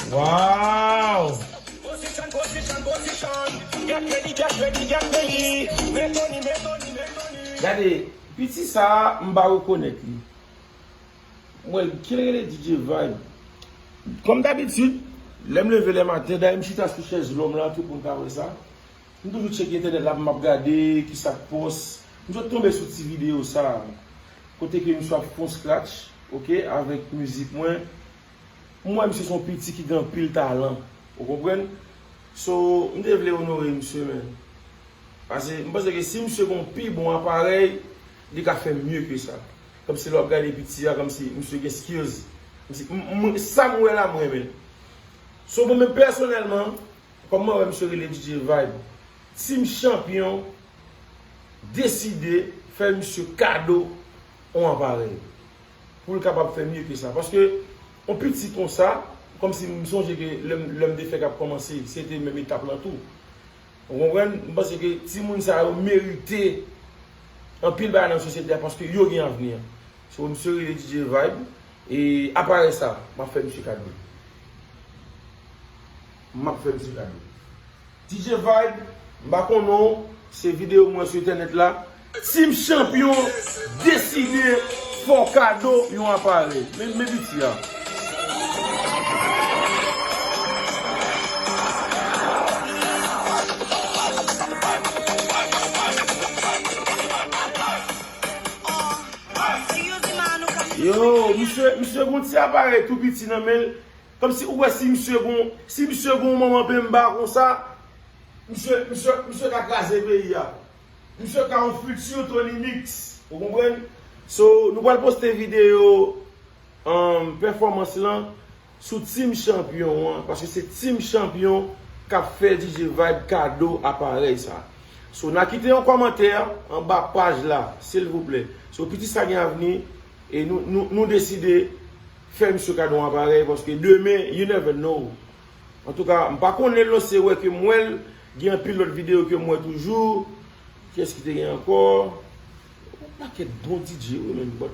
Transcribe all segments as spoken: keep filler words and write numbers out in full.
Wow! Gade, piti sa a, m pa rekonèt li. Mwen, ki rele D J Vibe. Kòm dabitid, lè m leve lè maten, dayè m chita sou chèz lòm la, tout moun ka wè sa. M toujou tcheke entènèt la pou m ap gade ki sa k pòs. M sot tonbe sou ti videyo sa a, kote ke misye ap fè yon scratch, oke, avèk mizik mwen. M wè misye se yon piti ki gen anpil talan. Ou konprann? So, m te vle onore misye, men. Paske m panse ke si misye gen yon pi bon aparèy, li ka fè mye ke sa. Kòmsi lè w ap gade piti a, kòmsi misye gen skills. Kòmsi, m, m, sa m wè la, m renmen l. So, mwen menm pèsonèlman, kòm mwen wè misye rele D J Vibe, Team Champion deside fè misye kado yon aparèy pou l kapab fè mye ke sa. Paske yon piti konsa, kòmsi m sonje ke lè m, lè m te fèk ap kòmanse, se te menm etap lan tou. Ou konprann? M panse ke timoun sa yo merite anpil bagay nan sosyete a paske yo gen avni. So, misye rele D J Vibe, e aparèy sa, m ap fè misye kado. M ap fè misye kado. D J Vibe, m pa konnen w, se videyo m wè sou entènèt la. Team Champion deside fè w kado yon aparèy. Men, men piti a. Yo, misye, misye gon ti aparèy tou piti nan men l. Kòmsi ou wè si misye gon, si misye gon manman penba konsa, misye, misye, misye ka kraze peyi a. Misye ka yon futur Tony Mix. Ou konprann? So, nou pral poste videyo, um, pèfòmans lan sou Team Champion an, paske se Team Champion k ap fè D J Vibe kado aparèy sa. So, n a kite yon kòmantè anba paj la, silvouplè. So, piti sa gen avni, e nou, nou, nou deside fè misye kado yon aparèy, paske demen, you never know. Antouka, m pa konnen l non, se wè ke m wè l, gen anpil lòt videyo ke m wè toujou. Kiyès ki te gen ankò? Yon pakèt bon D J, wi, men, but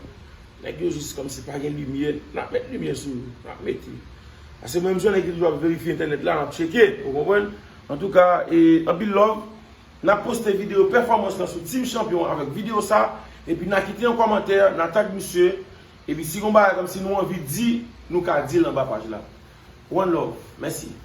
nèg yo jis kòmsi pa gen limyè. N ap met limyè sou yo, n ap mete. Paske mwen, m se yon nèg ki toujou ap verifye entènèt la, n ap tcheke, ou konprann? Antouka, e, anpil love. N ap poste videyo pèfòmans lan sou Team Champion avèk videyo sa, epi n a kite yon kòmantè, n a tag misye, epi si gon bagay kòmsi nou anvi di, nou ka di l anba paj la. One love, mèsi.